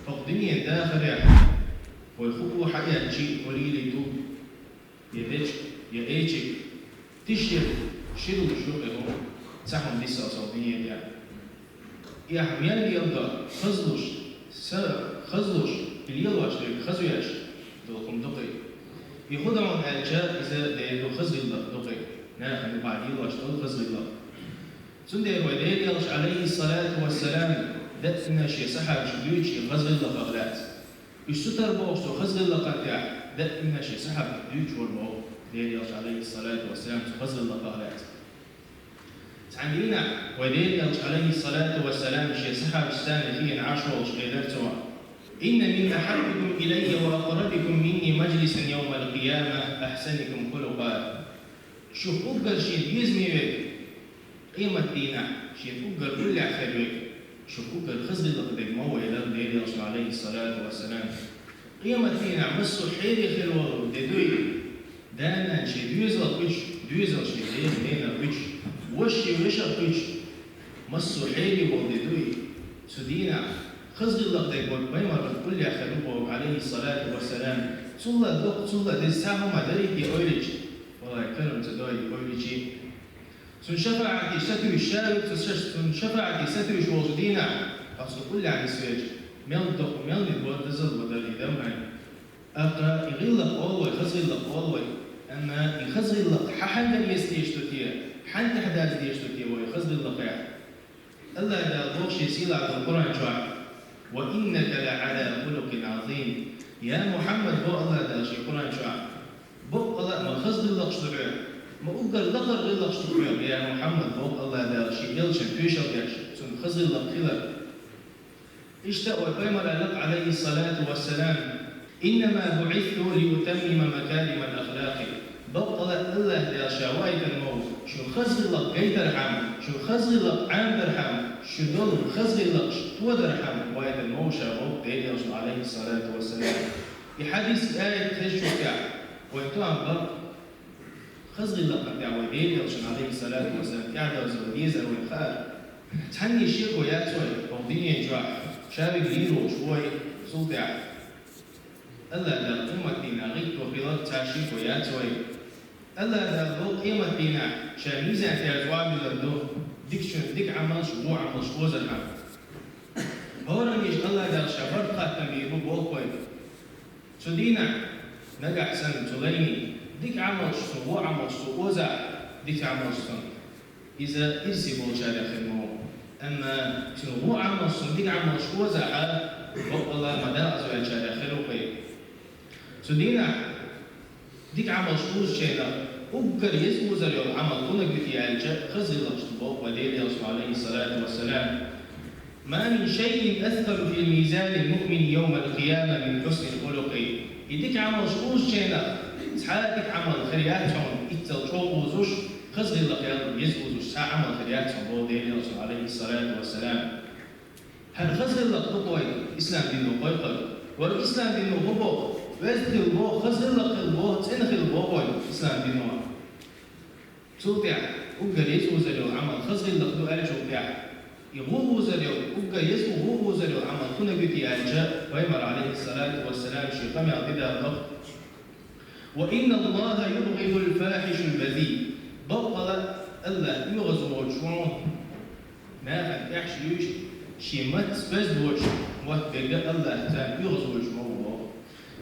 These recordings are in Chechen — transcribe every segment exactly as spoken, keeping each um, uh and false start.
ХӀокху дуьненан дахарехь вай хӀуъу хьаэцчи, вай лелийта я дечиг, я эчиг, тиша я ши луш ю кхин хӀума, цхьа хӀума дисса аса дуьне тӀехь. И ахь мел леладо хазлуш, са хазлуш, и лелош дерг хаза веш долу хӀума ду кхин. И хӀун ду аьлча, иза дера ду хаза гӀиллакх ду кхин, нахана юкъахь лелош долу хаза гӀиллакх. Цундела вай Делан Элча, алейхиссалату вассалам, даццина шен сахьабаш дуьйцу шен хаза гӀиллакхах лаьцна. Уьш цу тара бохуш цу хаза гӀиллакхана тӀехь даццина шен сахьабаш дуьйцуш вара боху Делан Элча, алейхиссалату вассалам, цу хаза гӀиллакхах лаьцна. Цхьана дийнахь вай Делан Элча, алейхиссалату вассалам, шен сахьабашца цхьаьна хиъна Ӏаш волуш элира цо: «Инна мин ахьаббикум илайя ва акърабикум минни маджлисан йовмал къияма ахьсаникум хулукъа». Шух уггар шена безаме верг, къематдийнахь шена уггар уллехь хир верг, шух уггар хаза гӀиллакх дерг ма ву, элира Делан Элчано, алейхиссалату вассалам. Къематдийнахь массо а хьере хир волу де дуй, да-нана шен доьзалх оьцуш, доьзал шен дех-ненах оьцуш, ваша шен вешах оьцуш, массо а хьере волу де дуй. Цу дийнахь хаза гӀиллакх дерг верг пайхамар уллехь хир ву боху, алейхиссалату вассалам. Цул а доккха, цул а деза цхьа хӀума дарий те ойла йича? Валлай, карам ца дой ойла йича. Цуьнан шафаӀате сатуьйсуш ша ву, цу ша-, цуьнан шафаӀате сатуьйсуш волчу дийнахь, ткъа цунна уллехь нисвелча, мел доккха, мел ниг бо, дозалла бо дарий дам хьайна. ТӀаккха и гӀиллакх олу вай, хаза гӀиллакх олу вай. Амма и хаза гӀиллакх хьан-хьанна дан еза дезаш ду те, хьан тӀехь даза дезаш ду те вай хаза гӀиллакхехь? АллахӀ Дала боху шен сийлахь долу Къуръан чохь: «Ва иннака ла Ӏала хулукъин Ӏазим». Я Мухьаммад, боху АллахӀ Дала шен Къуръан чохь, баккъала а ма хаза гӀиллакхаш ду хьоьга, ма уггар лакхара гӀиллакхаш ду хьоьга, я Мухьаммад, боху АллахӀ Дала шен элчанна тоьшалла деш, цуьнан хаза гӀиллакх хилар. Иштта вай пайхамар аьлла, алейхиссалату вассалам: «Иннама буъисту лиутаммима макаримал ахлакъи». Баккъала а АллахӀ Дала ша ваийтина ма ву, шун хаза гӀиллакх гайтархьама, шун хаза гӀиллакх Ӏамадархьама, шун долу хаза гӀиллакхаш тодархьама ваийтина ма ву ша, боху Делан Элчано, алейхиссалату вассалам. И хьадис, и аят хезачул тӀаьхьа вайн тоам бакъ. Хаза гӀиллакхана тӀехь вай Делан Элчанна, алейхиссалату вассалам, тӀаьхьадовзар вай дезар вайна хаьара. Цхьанне шеко яц вай, хӀокху дуьнен чохь ша вига лийр волуш ву вай, цул тӀаьхьа АллахӀ Дала къематдийнахь гӀитто хилар цхьа шеко яц вай. АллахӀ Дала боху къематдийнахь ша мизан терза охьабиллар ду, дикачун дика Ӏамалш, вон Ӏамалш озархьама. ХӀораннаш АллахӀ Дала ша барт-хаттам бийр бу боху вай. Цу дийнахь, нагахь санна цу лайне, дика Ӏамалш цунна, вон Ӏамалш цунна озахь, дика Ӏамалш цунна, иза ирсе болчарех хир ма ву. Амма цунна вон Ӏамалш цунна, дика Ӏамалш озахь, баккъала а ма декъаза ваьллачарех хир ву кхин. Цу дийнахь дика Ӏамалш озучарах уггар еза озар йолу Ӏамал хӀун ю те аьлча, хаза гӀиллакхаш ду боху вай Делан Элчано, алейхиссалату вассалам. «Ма мин шайин аскъалу фи мизанил муъмини йовмал къияма мин хьуснил хулукъи». И дика Ӏамалш озучарах цхьа а дика Ӏамал хир яц хьуна, иццал чӀогӀа озуш, хаза гӀиллакх ял еза озуш цхьа а Ӏамал хир яц хьуна, боху Делан Элчано, алейхиссалату вассалам. ХӀара хаза гӀиллакх ду-кх вай ислам дино кхойкхург. Вай ислам дино хӀун боху? Веза хила боху, хаза гӀиллакх хила боху, цӀена хила боху вай ислам дино. Цул тӀаьхьа уггар еза озар йолу Ӏамал хаза гӀиллакх ду аьллачул тӀаьхьа, и вон озар йолу, уггар еза вон озар йолу Ӏамал хӀун ю те аьлча, пайхамар, алейхиссалату вассалам, шен къамел тӀедалло: «Ва инна Аллаха юбгъидул фахишал базий». Баккъала а АллахӀ оьгӀаз воцуш ву, нахана тӀехь ша юьйш, шен маттаца оьзда воцуш мотт берг а АллахӀ царна оьгӀаз воцуш ма ву боху.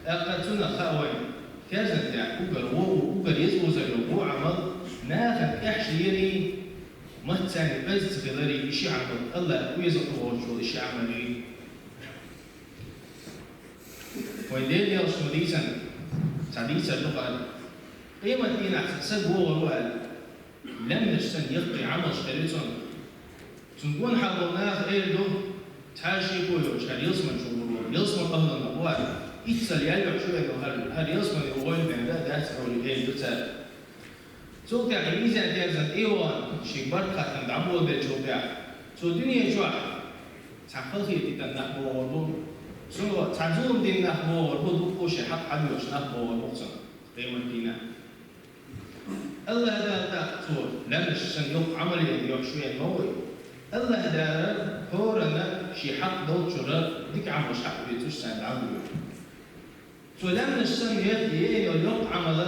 ТӀаккха цунах хаьа вайна, терзан тӀехь уггар вон, уггар еза озар йолу вон Ӏамал нахана тӀехь ша лерий, маттаца оьзда ца хиларий, и ши Ӏамал, АллахӀ оьгӀаз воцуш волу и ши Ӏамал юй. Вайн Делан Элчано дийцина цхьа дийцар ду-кх аьлла. Къематдийнахь цхьа стаг вогӀур ву аьлла, лаьмнаш санна яккхий Ӏамалш хир ю цуьнан. Цуьнан гонахьа болу нах эр ду, цхьа а шеко йоцуш, хӀара ялсамани чу гӀур ву, ялсаманин ахӀланах ву хӀара, иццал ял йохьуш ву хӀара, хӀара ялсамане вогӀийла бен дан а дац хьуна, эр ду цара. Цул тӀаьхьа мизан терзан тӀе а вахана, шен барт-хаттам дӀаболабеллачул тӀаьхьа, цо дуьне чохь цхьа халахетийтина нах богӀур бу, цо цхьа зулам дина нах богӀур бу, дуккха а шен хьакъ хьабоьхуш нах богӀур бу цунах къематдийнахь. АллахӀ Дала тӀаккха цо лаьмнаш санна йоккха Ӏамал ян йохьуш вен ма ву. АллахӀ Дала хӀоранна ший хьакъ долчура дика Ӏамалш хьакъ вецуш царна дӀалур ю. Цо лаьмнаш санна яхъе йолу йоккха Ӏамал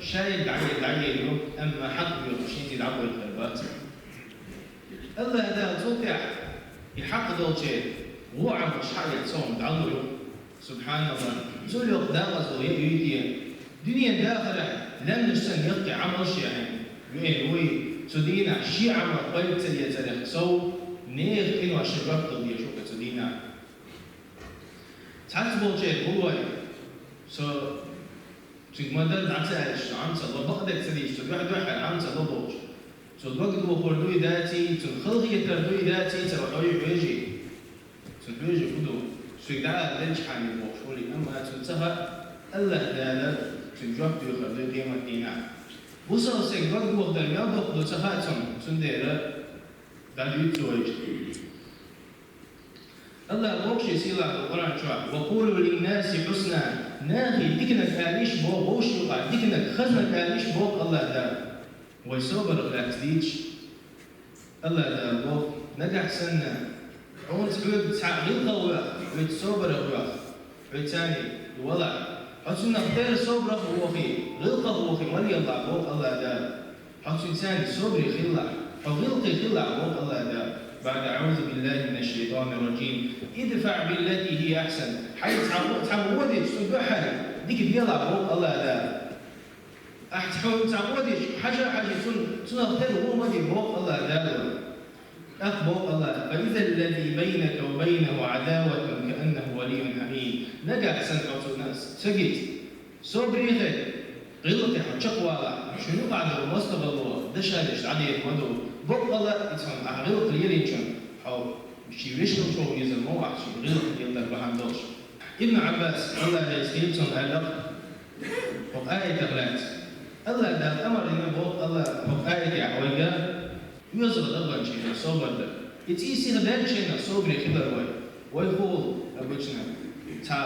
шайга дӀае-, дӀаер ю, амма хьакъ доьхуш хӀинца дӀабоьхур бац. АллахӀ Дала цул тӀаьхьа и хьакъ долчеран вон Ӏамалш хьаэца цунна дӀалур ю. СубхьаналлахӀ! Цул йоккха декъазалла я юй те? Дуьненан дахарехь лаьмнаш санна яккхий Ӏамалш яхьийна веана вуй, цу дийнахь шен Ӏамал пайда ца эцарех сов, нехан къиношна жоп дала дезаш ву-кх цу дийнахь. Цхьацца болчеран хӀун лой? Со цуьнга ма-дарра дӀа ца аьлча, со Ӏам ца ло, бакъдерг ца дийцча, со дуьхь-дуьххьара Ӏам ца ло бохуш. Цо дог дохор дуй даций, цунна халахетар дуй даций, ца хьой хьоьжий. Цунна хьоьжий хӀун ду? Соьга дӀа а делчхьана бохуш волий, амма цунна ца хаьа, АллахӀ Дала цуьнан жоп доьхур дуй къематдийнахь. Бусалба стеган дог дохадар мел доккха ду ца хаьа цунна, цундела дӀадуьйцу цо иштта. АллахӀа боху шен сийлахьчу Къуръан чохь: «Ва къулу линнаси хьусна», нахе диканиг алийша боху, вовшийн юкъахь диканиг, хазаниг алийша боху АллахӀ Дала. Вай собарах лаьцна дийцича, АллахӀ Дала боху: нагахь санна хьуна цхьа гӀиллакх а ваьхна, хьоьца собарах ваьхна, хьоьца цхьаьна валахь, хьо цунах тера собарах а вохий, гӀиллакхах а вохий ма лелалахь боху АллахӀ Дала. Хьо цуьнца цхьаьна собаре хилалахь, хьо гӀиллакхе хилалахь боху АллахӀ Дала. БаӀда: «АӀузу биллахӀи минаш-шайтӀанир-ражим. ИдфаӀ биллати хӀия ахьсан». Хьайна цхьа, цхьамма вон дича, цунна дуьххьара дика делахь боху АллахӀ Дала. Ахьа цхьа, цхьа вон дича, хьажа а хьажий цунна, цунах тера вон ма де боху АллахӀ Дала. ТӀаккха боху АллахӀа: «Фа иза ллази байнака ва байнахӀу Ӏадаватун кааннахӀу валиййун хьамим». Нагахь санна хьо цунна ца гича, собаре хила, гӀиллакхе хьо чекхвалахь, шуна юкъахь долу мостагӀалло дашадеш дӀадер ма ду. Баккъала а, иза хьуна ахь гӀиллакх лелийча, хьо шен вешин чӀогӀа везар ма ву ахь, шен гӀиллакх леладар бахьана долуш. Ибн Ӏаббаса, АллахӀ реза хуьлда цунна, аьлла-кх хӀокху аятах лаьцна: АллахӀ Дала амар дина боху АллахӀа хӀокху аятехь вайга, оьгӀазалла дан баханчу хенахь собар дар. И цӀий сиха даьллачу хенахь собаре хилар вай. Вай хӀун волу обычно? Цхьа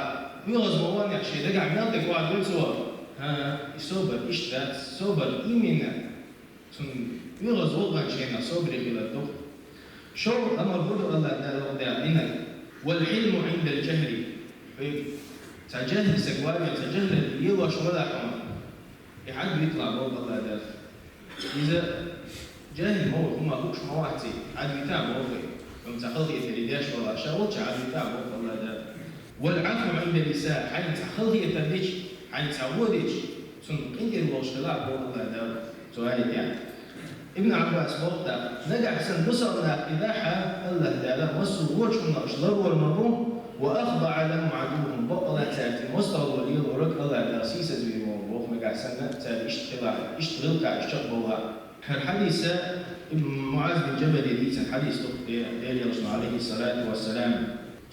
оьгӀаз ма ванехь, шен дагахь мел тӀе кхоьллина цо. ХӀан, и собар иштта дац. Собар именно цунна оьгӀаз ваханчу хенахь собаре хилар ду. ШолгӀа амар хӀун ду АллахӀ Дала хӀокху тӀехь динарг? «Вал хьилму Ӏиндал жахӀли». Вай цхьа жахӀил стаг валахь, цхьа жахӀилан лелош валахь хьуна, и хьадвита боху АллахӀ Дала. Иза жахӀил ма ву, хӀума хууш ма вац и, хьадвита боху и. Хьуна цхьа халахетар деш валахь, ша волчохь хьадвита боху АллахӀ Дала. «Вал Ӏафу Ӏиндал исаъ», хьайна цхьа халахетар дича, хьайна цхьа вон дича, цунна къинтӀера волуш хилахь боху АллахӀ Дала цу аятехь. Ибн Ӏаббаса боху тӀаккха: нагахь санна бусалба нах и дахьа, АллахӀ Дала массо а вочу хӀуманаш ларор ма бу, «ва ахдаӀа лахӀум Ӏадуввухум», баккъала а цаьрца мостагӀалло лелориг АллахӀ Дала сийсазвийр ма ву боху, нагахь санна цара иштта хилахь, иштта гӀиллакхаш чекхбовлахь. ХӀара хьадис Ибн МуӀаз бин Жабале дийцина хьадис ду-кх, Де-, Делан Элчано, Ӏалайхиссалату вассалам.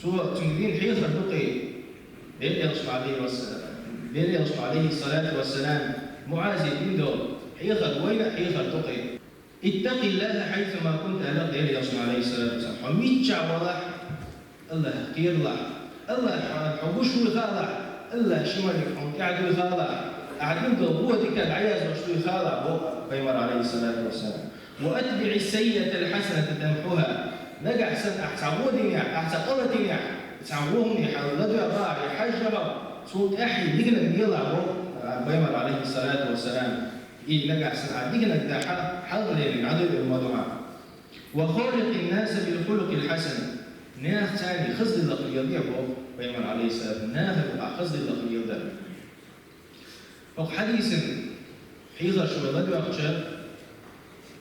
Цо, цуьнга дина хьехар ду-кх и, Делан Элчано, Ӏалайхи васса-, Делан Элчано, Ӏалайхиссалату вассалам, МуӀазе дина долу хьехар вайна а хьехар ду-кх и. «Иттакъиллаха хьайсума кунта», аьлла Делан Элчано, Ӏалайхиссалату вассалам. Хьо миччахь валахь, АллахӀах кхералахь. АллахӀ хьо, хьо гуш вуй хаалахь, АллахӀ ши малик хьуна тӀаьхьа дуй хаалахь. Ахьа дина долу вон дика дӀаязлуш дуй хаалахь, боху Пайхамара, Ӏалайхиссалату вассалам. «Ва атбиӀис-саййиӀатал хьасаната тамхьуха». Нагахь санна ахь цхьа вон динехь, ахь цхьа къа латинехь, цхьа вон хӀума хьан ладоьгӀна ахь, хьажжахь, цул тӀаьхьа диканиг делахь, боху Пайхамара, Ӏалайхиссалату вассалам. И нагахь санна ахь диканиг дахь, хьалхалерниг Ӏадуьйр ма ду хьан. «Ва халикъин-наса бил-хулукъил хьасан». Нахаца цхьаьна хаза гӀиллакх леладе, боху Пайхамара, Ӏалайхиссалату, нахана юкъахь хаза гӀиллакх леладар. ХӀокху хьадисан хьехарш вай ладоьгӀча,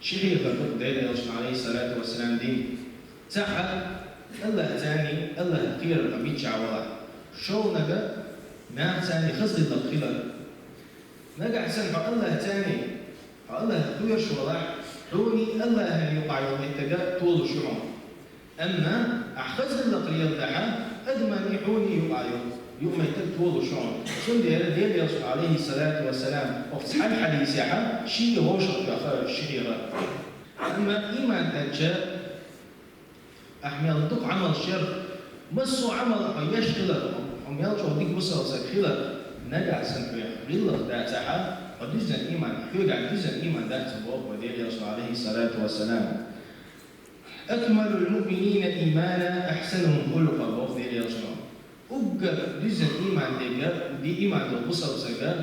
ши хьехар ду-кх Делан Элчано, Ӏалайхиссалату вассалам, дина. ЦаӀ, АллахӀца цхьаьна, АллахӀах кхерар хьо миччахь валахь. ШолгӀаниг, нахаца цхьаьна хаза гӀиллакх хилар. Нагахь санна хьо АллахӀца цхьаьна, хьо АллахӀах кхоьруш валахь, хьуний АллахӀаний юкъахь йолу меттиг толуш ю хьуна. Амма ахь хаза гӀиллакх леладахь, адаманий хьуний юкъахь йолу юкъаметтиг толуш ю хьуна. Цундела Делан Элчано, Ӏалайхиссалату вассалам, оцу цхьана хьадисехь шиъ вовшах тоьхна ши хьехар. Амма ийман кхаьчча, ахь мел дукха Ӏамалш яр, массо а Ӏамал хьо еш хилар, хьо мел чӀогӀа дика бусалба стаг хилар, нагахь санна хьоьгахь гӀиллакх дацахь, хьо дуьззина ийман, хьоьгахь дуьззина ийман дац, боху вай Делан Элчано, Ӏалайхиссалату вассалам. أكمل المؤمنين إيمانا أحسنهم خلقا, боху Делан Элчано. Уггар дуьззина ийман дерг, ди ийман долу бусалба стаг,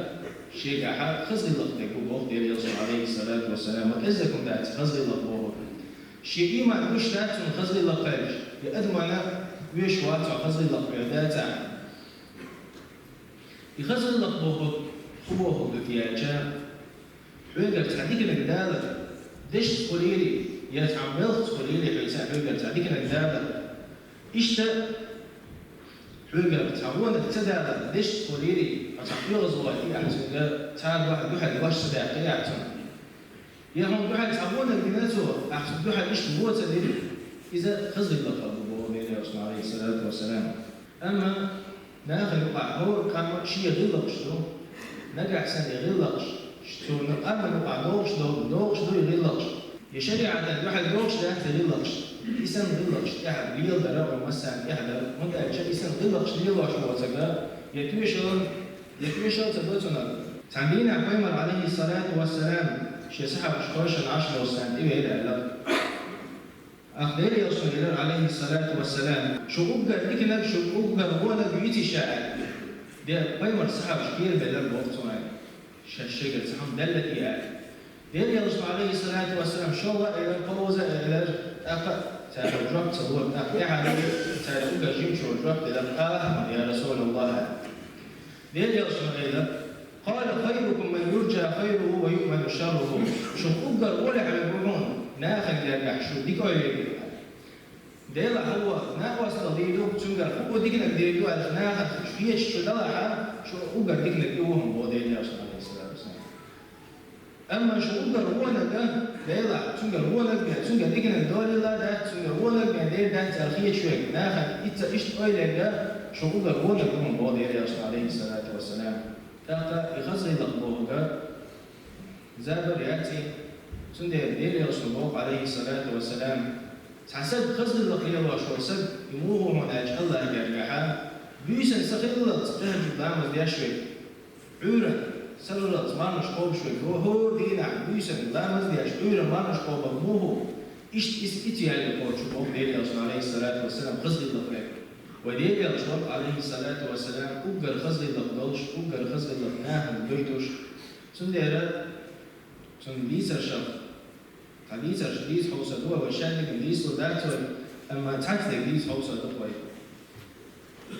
шегахь хаза гӀиллакх дерг ву, боху Делан Элчано, алейхиссалату вассалам. Ма кӀеззиг хӀума дац хаза гӀиллакх бохург. Шен ийман гуш дац цунна хаза гӀиллакх хилча, я адамана веш вац цо хаза гӀиллакх хир дац ахьа. И хаза гӀиллакх бохург хӀун бохург ду аьлча, хьоьгара цхьа диканиг далар, дешца хуьлийла, я цхьа мелхаца хуьлийла, хьоьца хьоьгара цхьа диканиг далар. Иштта хьоьгара цхьа вониг ца далар, дешца хуьлийла, хьо цхьа оьгӀазвахийта, ахьа цуьнга цхьа дуьхьал, дуьхьал дош ца даьккхина ахьа цунна. Я хьуна дуьхьал цхьа вониг дина цо, ахьа цунна дуьхьал иштта вон ца дина, иза хаза гӀиллакх ду, боху Делан Элчано, алейхиссалату вассалам. Амма нахана юкъахь хӀора къам шен гӀиллакхаш ду, нагахь санна и гӀиллакхаш цунна къаман юкъахь догӀуш ду, догӀуш ду и гӀиллакхаш. И шариӀатана дуьхьал догӀуш дац и гӀиллакхаш. И санна гӀиллакхаш тӀехь леладара, вай массарна тӀехь дара, хӀунда аьлча и санна гӀиллакхаш лелош воцург, я тоьшалла, я тоьшалла ца до цунах. Цхьана дийнахь Пайхамар, алейхиссалату вассалам, шен сахьабаш кхойшина Ӏаш долчу санна тӀевеара аьлла. Ах Делан Элчано элира, алейхиссалату вассалам, шу уггар диканиг, шу уггар вониг вуьйций ша аьлла. Де Пайхамар сахьабаш кхерабеллера боху цо аьлла. Шаьш шайгара цхьа хӀума даьлла те аьлла. Делан Элчано, алейхиссалату вассалам, шолгӀа а элира, кхоалгӀа а элира, тӀаккха цара жоп ца лора, тӀаккха тӀаьхьа цара уггар жимачо жоп делира, къала хьуна, я Расулаллах. Делан Элчано элира: «Къала хайрукум ман юрджа хайруху ва юъману шарруху». Шух уггар олехь верг ву хьуна, нахана гергахь шу дика ойла йийр ду. Делахь хӀун ву, накъосталла дийр ду, цуьнгара хӀун диканиг дийр ду аьлча, нахана шу хеташ шу далахь, шу уггар диканиг и ву хьуна, боху Делан Элчано, алейхиссалату вассалам. Амма шу уггар вониг, Делахь, цуьнгара вониг бен, цуьнгара диканиг долийла дац, цуьнгара вониг бен дер дац аьлла хеташ верг, нахана ицца иштта ойла ерг, шу уггар вониг ву хьуна, боху Делан Элчано, алейхиссалату вассалам. ТӀаккха и хаза гӀиллакх бохург забар яц и. Цундела Делан Элчано боху, алейхиссалату вассалам, цхьа саг хаза гӀиллакх лелош волу саг, и муха ву хьуна аьлча, Аллахьан гергахь, буьйсанна са хиллалц тахӀажжуд ламаз деш верг, Ӏуьйранна са хиллалц марханаш кхобуш верг, хӀора дийнахь буьйсанна ламаз деш, Ӏуьйранна марханаш кхобург муха ву, иштта иза ица яьлла кхочу боху Делан Элчано, алейхиссалату вассалам, хаза гӀиллакх верг. Вай Делан Элча вара, алейхиссалату вассалам, уггар хаза гӀиллакх долуш, уггар хаза гӀиллакх нахана гойтуш. Цундела цуьнан дийцаршах, цхьа дийцарш дийца хьовсур ду вай, вай шадерг дийцалур дац вай, амма цхьацца дерг дийца хьовсур ду вай.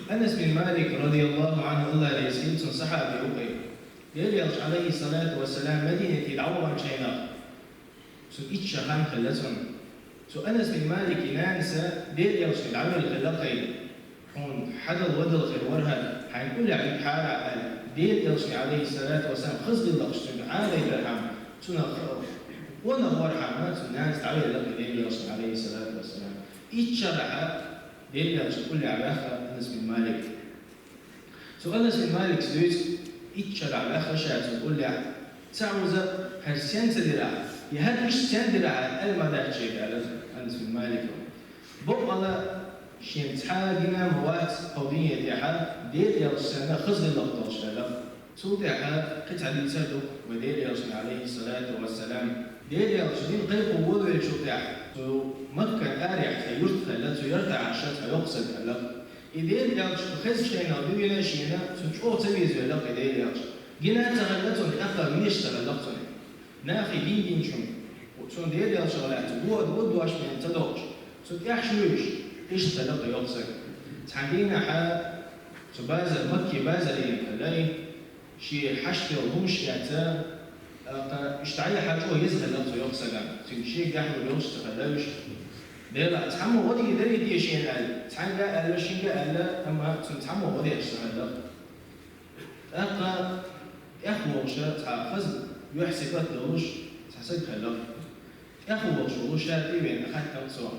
Анас бин Малик, радияллаху анху, Аллах реза хила цунна, сахьаби ву кхин. Делан Элча, алейхиссалату вассалам, Мадинате дӀаваханчу хенахь, цуьнан итт шо хан хилла цунна. Цу Анас бин Маликан нанас Делан Элчане дӀавелла хилла кхин. Хьуна хьадала вадала хир вара хӀара, хьайна уллехь вигахьара аьлла, Делан Элчане, алейхиссалату вассалам, хаза гӀиллакхаш цуьнга Ӏадайтархьама, цунах къонах вархьама, цуьнан нанас дӀавелла кхин Делан Элчане, алейхиссалату вассалам. Итт шарахь Делан Элчанна уллехь ваьхна Анас бин Малик. Цу Анас бин Малика дуьйцу, итт шарахь ваьхна ша цуьнан уллехь, цхьа хӀума хӀара сен ца дирахь, я хӀара иштта сен дирахь аьлла ма дац шега аьлла Анас бин Малика. Бакъала шена цхьа а гина ма вац кху динан тӀехь, Делан Элча санна хаза гӀиллакх долуш аьлла. Цул тӀаьхьа кхин цхьа дийцар ду вай Делан Элчане, алейхиссалату вассалам. Делан Элча дин кхайкхо волавеллачул тӀаьхьа, цу Маккан арахь цхьа юрт хилла, цу юьртахь Ӏаш цхьа йоккха саг хилла. И Делан Элча хеза шайна дуьйна шена, цунна чӀогӀа ца везавелла кхин Делан Элча. Гина а ца хилла цунна, тӀаккха везаш ца хилла цунна. Нахе дин динчунна, цунна Делан Элчах лаьцна вон а вон дош бен ца доккхуш, цунна тӀаьхьа шу вуьйш, иштта хилла кхин йоккха саг. Цхьана дийнахь цу базар, Макке базаре хилла и, шен хьашт йолу хӀумаш эцна, тӀаккха иштта дӀаяхьа чӀогӀа еза хилла цу йоккха сагана. Цуьнга шегахь а йолуш ца хилла уьш. Делахь, цхьаммо гӀо дийр дарий те шена аьлла, цхьаьнга а аьлла, шинга а аьлла, амма цунна цхьаммо гӀо деш ца хилла. ТӀаккха тӀехволуш цхьа хаза юьхь-сибат долуш цхьа саг хилла. ТӀехволуш волуш ша тӀе а веана, хаьттира цо: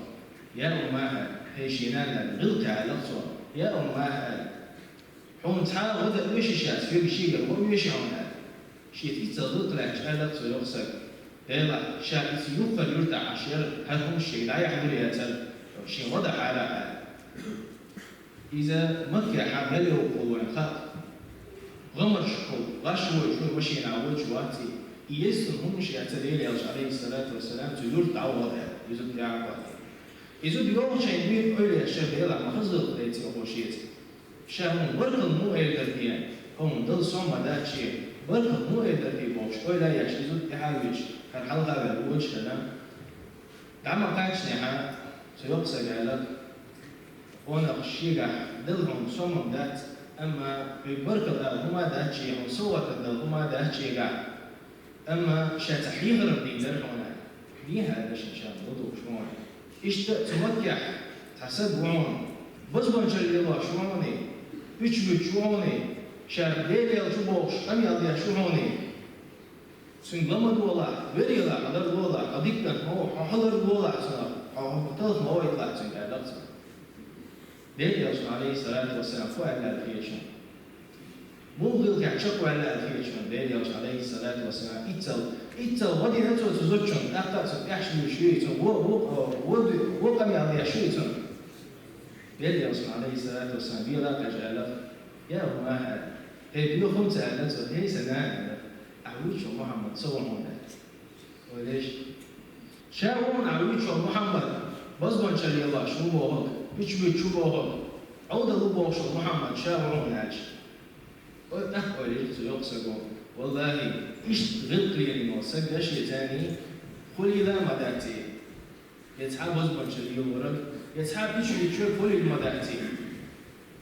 «Я Уммахь, хӀей шен нана», — аьлла, гӀиллакхехь аьлла цо: «Я Уммахь, — аьлла, — хьуна цхьа а гӀо дан оьший ша, соьга шегара гӀо оьший хьуна?» — аьлла. Шеца иззал гӀиллакх лаьтташ аьлла цу йоккха сага. Делахь, ша иза юххера юьртахь Ӏаш яра, хӀара хӀумаш шега дӀаяхьа лур яцара, шен гӀо дан хьара аьлла. Иза Маккехь мел йолу вайна хаьа. ГӀамаршкахула, гӀаш войтуш вай, машенахь войтуш вац и. И еза цунна хӀумаш эцна Делан Элча, алейхиссалату вассалам, цу юьрта дӀавахара аьлла, иза тӀаьхьа вахара. Иза йоах шайна дуьйна ойла еш шаьш Делахь ма хаза гӀуллакх дайта оха шеца. Ша хьуна баркалла муха эр дара те, хьуна Дала сом ма дац шен, баркалла муха эр дара те бохуш ойла еш, иза тӀаьхьа а веш, хӀара хьалха ваьлла волчу хенахь, дӀа ма кхаьчнехь, цу йоккха стага аьлла: «Къонах, шегахь Дала хьуна сом ма дац, амма вай баркалла ала хӀума дац шен, хьуна совгӀатана дала хӀума дац шегахь». Амма ша цхьа хьехарам дийр дара хьуна. Дехьа аьлла шен ша ладугӀуш ма вара. Иштта цу маттехь цхьа стаг ву хьуна. Бозбуунчалла лелош ву хьуна. Уьчбуьтуш ву хьуна. Ша Дела елча ву бохуш, къамел деш ву хьуна. Цуьнга ла ма долахь, вер елахь, хьо ларлолахь, хьо диканах ма ву, хьо хьо ларлолахь цунах, хьо хьо талха ма вайталахь цуьнга, аьлла цо. Делан Элчано, Ӏалайхиссалату вассалам, хӀун аьлла хеташ ву? Муха гӀиллакхехь чекхваьлла аьлла хеташ ву Делан Элчано, Ӏалайхиссалату вассалам? Иццал, иццал гӀо дина цо цу зудчунна, тӀаккха а цунна тӀаьхьа луьйш ю и цунна, вон, вон, вон, вон къамел деш ю и цунна. Делан Элчано, Ӏалайхиссалату вассалам, бела а кхаьчна аьлла: «Я Умахьа», аьлла. «ХӀей, доьху хӀунда ца аьлла цо, хӀей, сан нана», аьлла. «Ахь вуьйцуш волу Мухьаммад со ву хьуна», аьлла. Ойла еш. Ша ву хьуна ахь вуьйцуш волу Мухьаммад, бозбуунчалла лелош ву бохург, уьчбуьтуш ву бохург, Ӏовдал ву бохуш волу Мухьаммад ша ву хьуна аьлча. Ой, тӀаккха ойла йира цу йоккха стага: «Валлахьи, иштта гӀиллакх лелийна волу стаг шен царний хуьлийла а ма дац и. Я цхьа бозбуунчалла лелорг, я цхьа уьчбуьтуш верг хуьлийла ма дац и».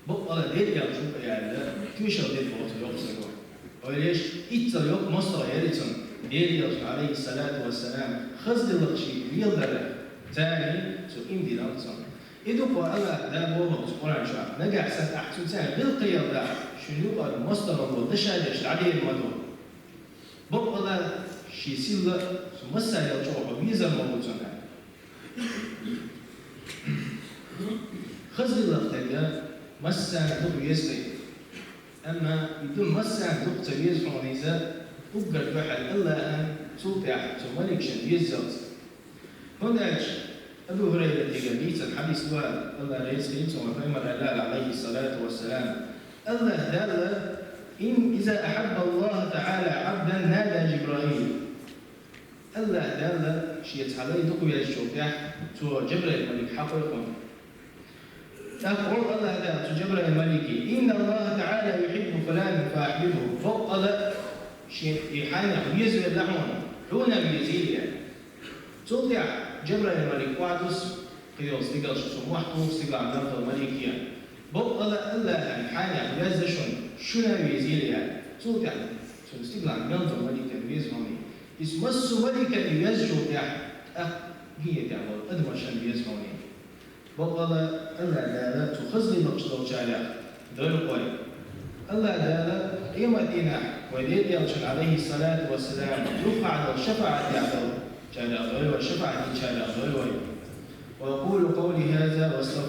Бакъ а ла, Делан Элчано аьлла, тоьшалла дина боху цу йоккха стага. Ойла еш, иццал йоккха мостагӀа яра и цунна Делан Элчано, Ӏалайхиссалату вассалам, хаза гӀиллакх шега леладар, царний цо ийман дина цунна. И ду-кх Аллахь Дала бохург цу Къуръан чохь: «Нагахь санна ахь цуьнца гӀиллакх леладахь, шуна юкъара мостагӀалла дашадеш дӀадер ма ду». Бакъ а ла, шен сийлалла а, цу массарел чӀогӀа хьо везар ма ву цунна. Хаза гӀиллакх дерг массарна дукха веза хьуна. Амма и ду массарна дукха ца веза хьуна иза, уггар дуьхьал Аллахьан, цул тӀаьхьа цу маликашна везалц. ХӀунда аьлча Абу ХӀурайрата дийцина хьадис ду, Аллахь реза хуьлда цунна, пайхамара аьлла, Ӏалайхиссалату вассалам: Аллахь Дала: «Ин иза ахьабба Аллаху таӀала Ӏабдан, нада Жибраил». Аллахь Дала шен цхьа лай дукха везачул тӀаьхьа цо Жабраил малик хьакхойкхуна. ТӀаккха олу Аллахь Дала цу Жабраил малике: «Инна Аллаха таӀала юхьиббу фуланан фа ахьбибху». Бакъ а ла, шен и хьайнах везавелла хьуна, хьуна везийла. Цул тӀаьхьа Жабраил малик охьадуссу кхин йолу стигалшка, цо мохь туху стигалахь мел долу малике. Бакъ а ла, Аллахьан хьайнах веза шуна, шуна везийла аьлла. Цул тӀаьхьа цуьнан стигалахь мел долу маликана веза хьуна. Иза массо а маликана и везачул тӀаьхьа, тӀаккха генахь тӀехь болу адамашна веза хьуна. Бакъ а ла, Аллахь Дала цу хаза гӀиллакхаш долчарех дойла вай. Аллахь Дала къематдийнахь вайн Делан Элчанна, Ӏалайхиссалату вассалам, юххехь долу шафаӀат деш долчарех дойла вай, шафаӀат динчарех дойла вай. وأقول قولي هذا وأستغفر